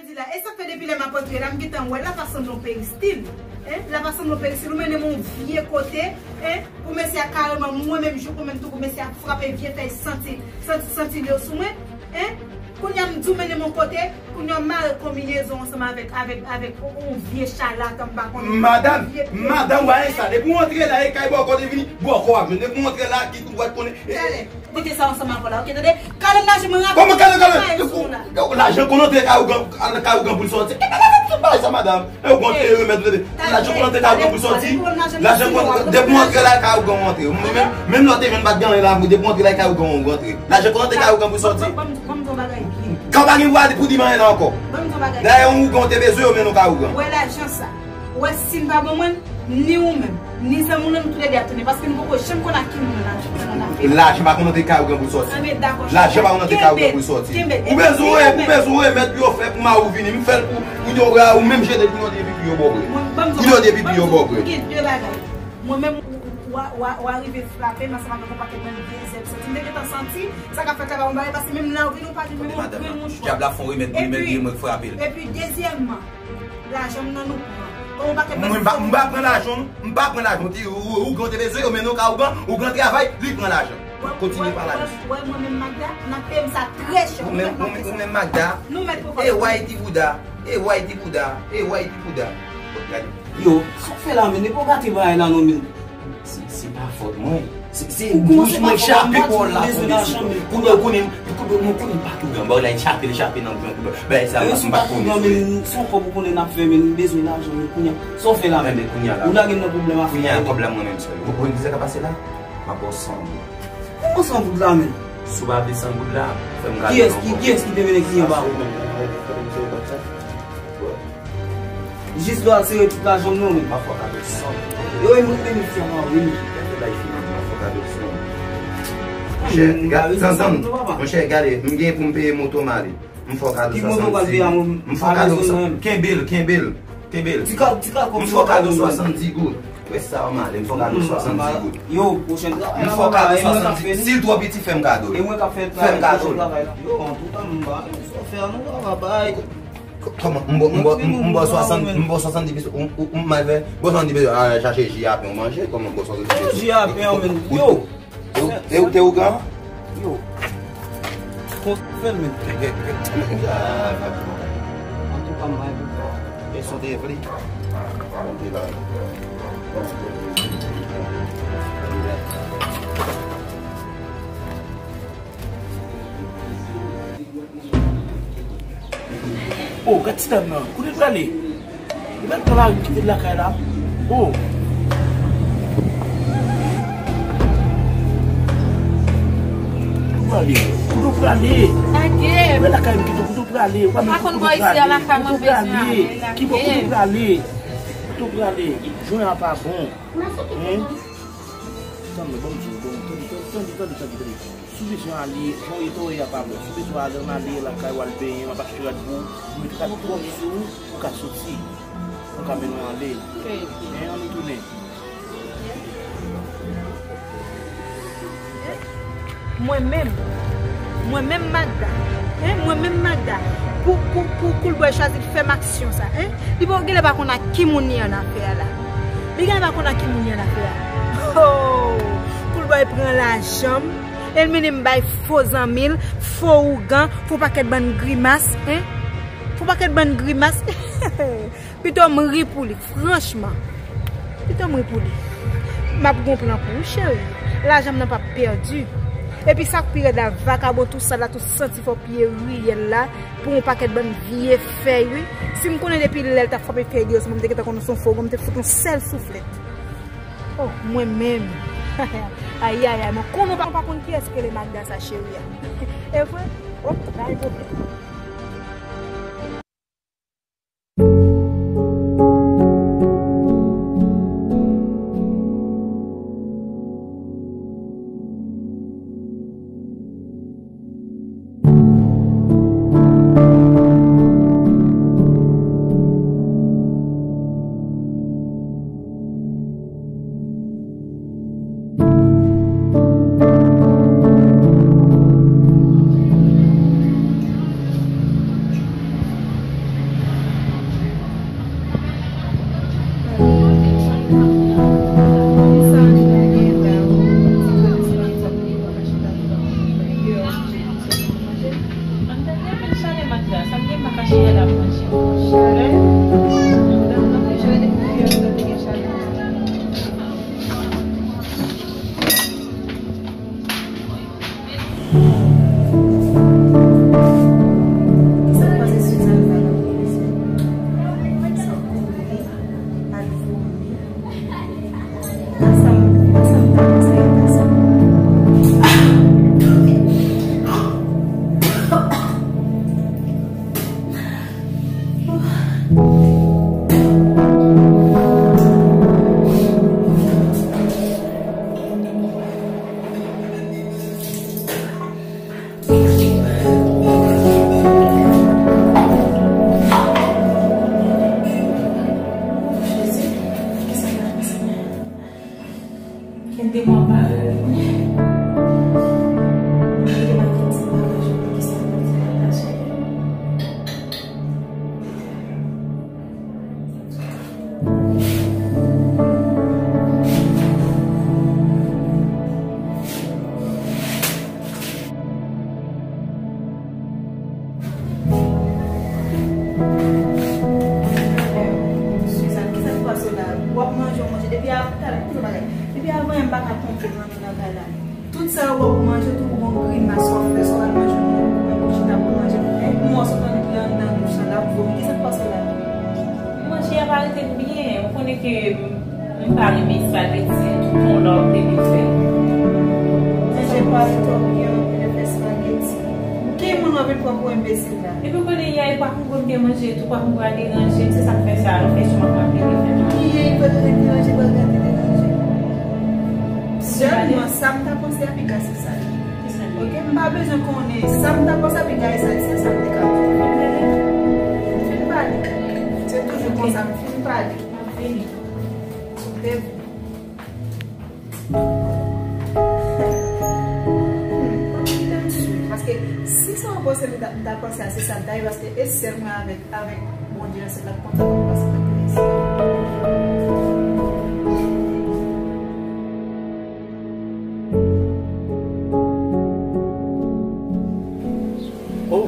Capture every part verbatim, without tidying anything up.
Di la, e sa k fè depi lè m ap antre la, m gentan wè la pa sanble yon peristil. Hein? La pa sanble yon peristil, ou mennen m yon vye kote, hein? Pou mesye a kareman, mwen menm jou, mwen menm tou, pou mesye a frape vye fèy santi, santi, santi li yo sou mwen, hein? Kounye a m di w mennen m yon kote, kounye a m mare konbinezon ansanm avèk, avèk, avèk yon, yon vye chalatan, m pa konnen. Madanm, madanm, w a sa, depi w antre la, e kay bòkò te vini, bòkò w ap jwenn. Depi w antre la, ki kout w a konnen. Talè. Kote sa ansanm avè w la, ok, tande? Kale m lajan mwen rapid. Kòman kale, kale? Lajan konn antre kay ougan, kay ougan pou l sòti. E pa bagay sa, madanm. E ougan te remèt, tande. Lajan konn antre kay ougan pou l sòti. Lajan konn, depi w antre la, kay ougan w antre. Mwen menm, menm lè w te jwenn pa t gen anyen la, depi w antre la, kay ougan w antre. Lajan konn antre kay ougan pou l sòti. Ban m, ban m di w yon bagay byen. Kan w pa gen pou di m anyen la ankò. Ban m di w yon bagay. Dayè, yon ougan w te bezwen, yo mennen w kay ougan. Wè lajan sa. Wè si m pa ban mwen, ni ou menm, ni zanmi w lan, nou toulède ap tounen, paske nou poko janm konn ak ki moun nan, nan, nan afè. Lajan pa konn antre kay ougan pou l sòti. Anben, dakò, cheri. Lajan pa konn antre kay ougan pou l sòti. Kenbe, kenbe. Ou bezwen, ou bezwen remèd pou yo fè pou mari w vini. M fè l pou, pou yo wè ou menm jete pou yo depi pou yo bò vre. Mwen, ban m di w, pou yo depi pou yo bò vre. Ou gen de bagay. Mwen menm, w a, w a, w a rive frape m ansanm avèk yon pakèt bann vye zèb santi. M te gentan santi, sa k ap fèt la pa yon bagay, paske menm lè w vini, ou pa jwenn menm yon grenn mouchwa. Dyab la fè yon remèd pou li, men li menm frape l. Epi, epi, dezyèmman, lajan m nan nou pran. Kòman w pa ket mwen, m pa, m pa pran lajan w, m pa pran lajan w. Ou, ou, ougan te bezwen, yo mennen w kay ougan, ougan travay, li pran lajan. Kontinye pale. Wè, wè, mwen menm Magda, n ap peye m sa trè chè. Ou menm, ou menm, ou menm Magda. Nou mèt pou fòs. E wè ti bouda, e wè ti bouda, e wè ti bouda. Gade. Yo, sa w fè la, men, e pa w gate bagay la non, men. Se, se pa fòt mwen. Se, se bouch mwen chape kòl la pou bezwen. Kounye a ou konnen, mwen konnen m pa t ougan. Bagay la chape, li chape nan bouch mwen. Bagay sa, m pa t konnen. Se yon kòb ou konnen n ap fè, men m bezwen lajan, men kounye a. Sa w fè la, men? Kounye a la. Ou lage m nan pwoblèm a fè. Kounye a, kòb la mwen menm sèl. Ou konn ki sa k ap pase la? M ap ba w san goud. Kòman san goud la, men? Si w pa vle san goud la, fè m gade yon kòb. Kiyès ki, kiyès ki te mennen kliyan ba ou? Jis lè w al sere tout lajan m nan, men. M ap fè w kado san. Yo, e mwen ki te mete sa nan, wi. Monchè, gade, tann, tann. Monchè, gade, m gen pou m peye moto m ale. M fè w kado swasanndiz goud. M fè w kado sa. Kenbe l, kenbe l, kenbe l. M fè w kado swasanndiz goud. Wè sa w male, m fè w kado swasanndiz goud. Yo, pwochèn travay la, m fè w kado swasanndiz. Si l twò piti, fè m kado l. E mwen k ap fè travay, pwochèn travay la. Yo, antouka, m ba, sa w fè a, nou pa bay. Kòman? M ba w, m ba w, m ba w swasanndiz, m ba w swasanndiz peso, ou, ou, ou mal fè? Ba w swasanndiz peso, al chache ji a pen w manje, kòman ba w swasanndiz peso? Ji a pen an, men, yo. Ou, e ou te ougan? Yo. Fè l, men. Antouka, m bay pou sa. E sa w te vle? Bon, te la. Oh, gad ti dam nan. Kote l prale? Li pral pran lari, m kite l lakay la. Oh. Kote w prale? Kote w prale? Lage m. Mwen lakay m kite w, kote w prale? Ou pa menm kote w prale? Kote w prale? Ki bò kote w prale? Kote w prale? Jwen an pa bon. Hein? Tann mwen, ban m di w, ban m, tande, tande, tande, tande, tande, tande. Si w bezwen ale, jan w ye, tan w ye a pa bon. Si w bezwen ale, ann ale lakay w, al benyen, w ap achte rad pou ou, ou met rad pwòp sou ou, ou ka soti. Ou ka mennen w ale. Men ann nou tounen. Mwen menm, mwen menm Magda, hein, mwen menm Magda, pou, pou, pou Cool Boy chwazi fè m aksyon sa, hein? Li pa, genlè pa konn ak ki moun li annafè a la. Li genlè pa konn ak ki moun li annafè a. Oh! Cool Boy pran lajan m, e l mennen m bay fo zanmi l, fo ougan, fo pakèt bann grimas, hein? Fo pakèt bann grimas. Pito m ri pou li, franchman. Pito m ri pou li. M ap gon plan pou ou, cheri. Lajan m nan p ap pèdi. Epi sa k pi rèd la, vakabon tou sal la, tou santi fò pye riyèl la, pou yon pakèt bann vye fèy, wi. Si m konnen depi lè l t ap frape fèy li yo sou mwen, m te gentan konnen se yon fo, m te fout yon sèl souflèt. Oh, mwen menm. Ayayay, mwen konnen w pa, w pa konn kiyès ki rele Magda sa, cheri a. E vre? Oh, pa gen pwoblèm. Sa k pase Suzanne la nan televizyon? Sa kouri, al vomi. Ansanm, ansanm ta konseye ta sa. Gen de mwa parèy. Mwen te pa gen ti bagay, ki sa mwen te pataje. Suzanne, kisa k pase w la? W ap manje, w manje. Depi a, talè, koute bagay. Depi avan yè m pa ka konprann nan kay la. Tout sa yo ba w pou manje, tout bon grimas w ap fè, sa w al manje, ou menm ou chita pou manje. Yon mòso tann ki anndan douch lan la, ap vomi. Kisa k pase w la? Manje a pa rete m byen. Ou konnen ke m pa renmen espageti, tout yon lòt te vin fè. Manje pa rete w byen, ou vin fè espageti. Ki moun w ap pran pou enbesil la? Epi w konnen yè, e pa kongo m te manje tou, pa kongo a deranje m, se sa k fè sa, nou fè sou mwen ap vini fè manje. Ki yè, e pa deranje, pa deranje. Sèlman, sa m ta panse a piga se sa. Kisa l ye? Ok, m pa bezwen konnen. Sa m ta panse a piga e sa, se sa m te ka di. M fin pale. Se toujou konsa, m fin pale. M ap vini. Sou te vle. Hmm, m kite m swiv. Paske si se yon panse m ta, m ta panse a, se sa m ta ye, paske e sèl mwen avèk, avèk Bondye, se l ap kontan pou m pase nan peyi sa. Oh,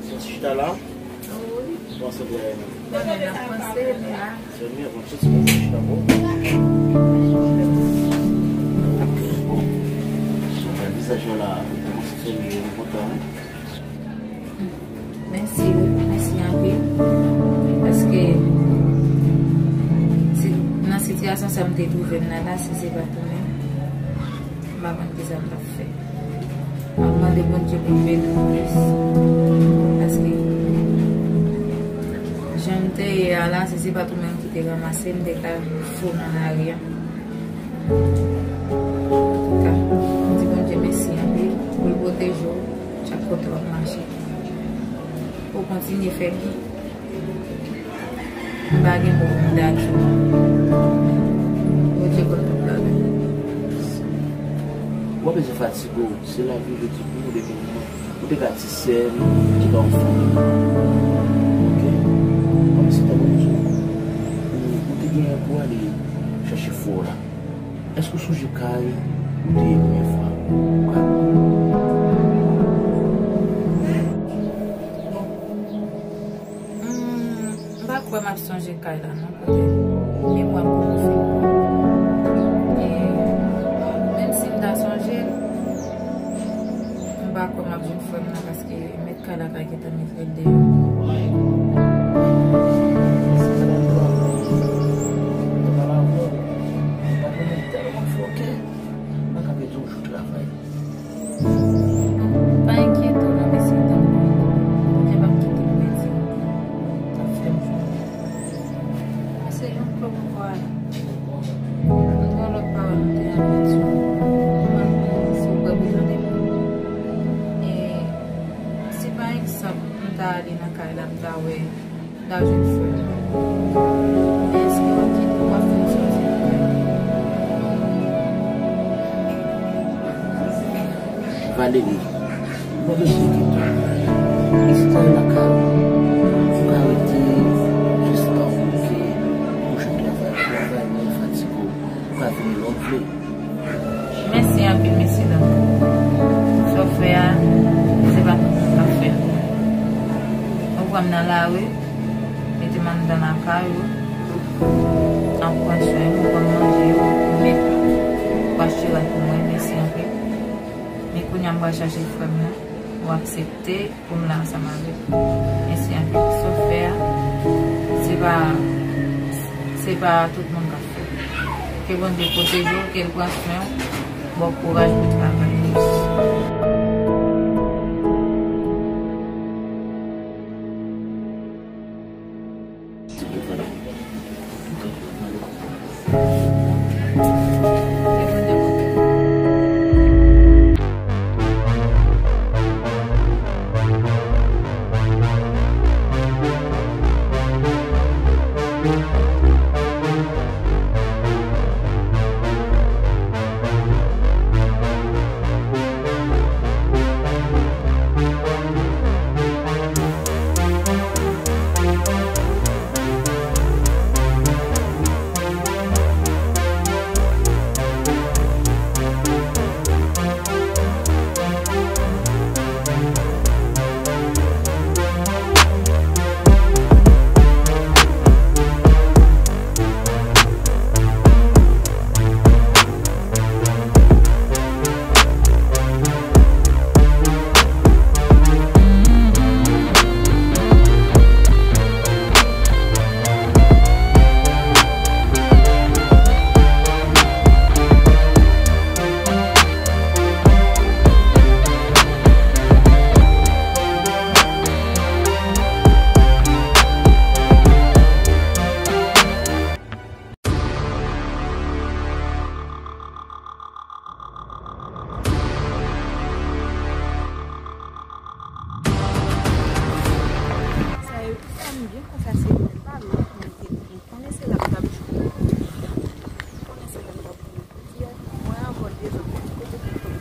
sa chita la? Wi. Panse byen. Nan men nan panse, men la. Sè m, bon, tout se bon, chita bon. Bon. Sou fè vizaj yo la, ou kòmanse souri, m kontan, wi. Mèsi, wi. Mèsi anpil. Paske si, nan sitiyasyon sa m te twouve m nan la, si se pa t ou menm, m pa konn kisa m t ap fè. M ap mande Bondye pou l beni w plis. Paske jan m te ye a la, si se pa t ou menm ki te ranmase m, m te ka fou nan lari a. Antouka, m di Bondye mèsi anpil pou l pwoteje w chak kote w ap mache. Pou w kontinye fè byen. M pa gen mo pou m ta di w. Bondye konn tout bagay. W ap bezwen fatige w. Se lavi, yo di pou ou depi moman. Ou te ka ti sè m, ki ba w fanmi. Ok? Kòmsi tankou m di w, ou, ou te genyen pou ale chache frè w la. Èske w sonje kay ou te ye premye fwa? Ou ka Hmm, m pa kwè m ap sonje kay la non, kote memwa m poko fin pran. E menm si m ta sonje l, m pa kwè m ap jwenn frè m nan, paske mèt kay la ka gentan met l deyò. Tèlman foke, m pa ka pèdi yon jou travay. Pa enkyete w non, mesye, tanpri. Bondye p ap kite m pèdi w. L ap fè m jwenn. Pase yon klòb ankò ale. M gen yon lòt pawòl m te anvi di w. M pa konn si w prè pou tande m. E si pa egzanp, m ta ale nan kay la, m ta wè Lajan frè m. Èske w ap kite w ap fè m sòti nan kay la? Valerie, mwen bezwen kite w. Isit la e lakay ou. Ou ka rete jis tan pou ke ou jwenn travay. Travay mwen fatige w. Ou ka vini lè w vle. Mèsi anpil, mesye dam. Sa w fè a, se pa tout moun k ap fè l. Ou pran m nan lari, mete m anndan lakay ou, ap pran swen m, ou konn manje yo, ou met pastèray pou mwen, mèsi anpil. Men Kounye a m pral chache frè m nan pou aksepte pou m la ansanm avè l. Mesye, anpil sa w fè a, se pa, se pa tout moun k ap fè. Ke Bondye pwoteje w, ke l pran swen w, ba w kouraj pou travay. Sa yo fè m byen konsa, se pa lòt moun ki, m konnen se la m t ap jwe. M konnen se la m t ap jwe. Mwen avè w dezòd, kote pou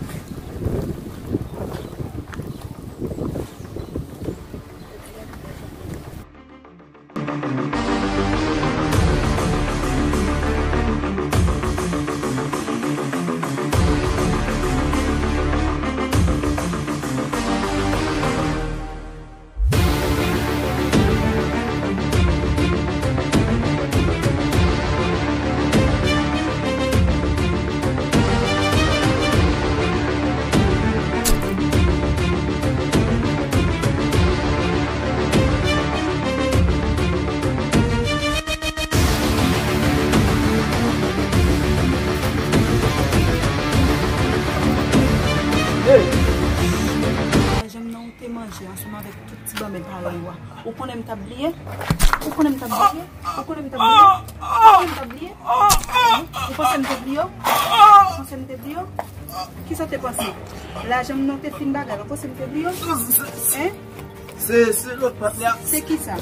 Lajan m nan ou te manje ansanm avèk tout ti banbèl parèy ou a. Ou konnen m t ap bliye? Ou konnen m t ap bliye? Ou konnen m t ap bliye? Ou konnen m t ap bliye? Ou panse m te bliye w? Ou panse m te bliye w? Kisa w te panse? Lajan m nan te fin bagay la, ou panse m te bliye w? Hein? Se, se lòt patnè a. Se kisa?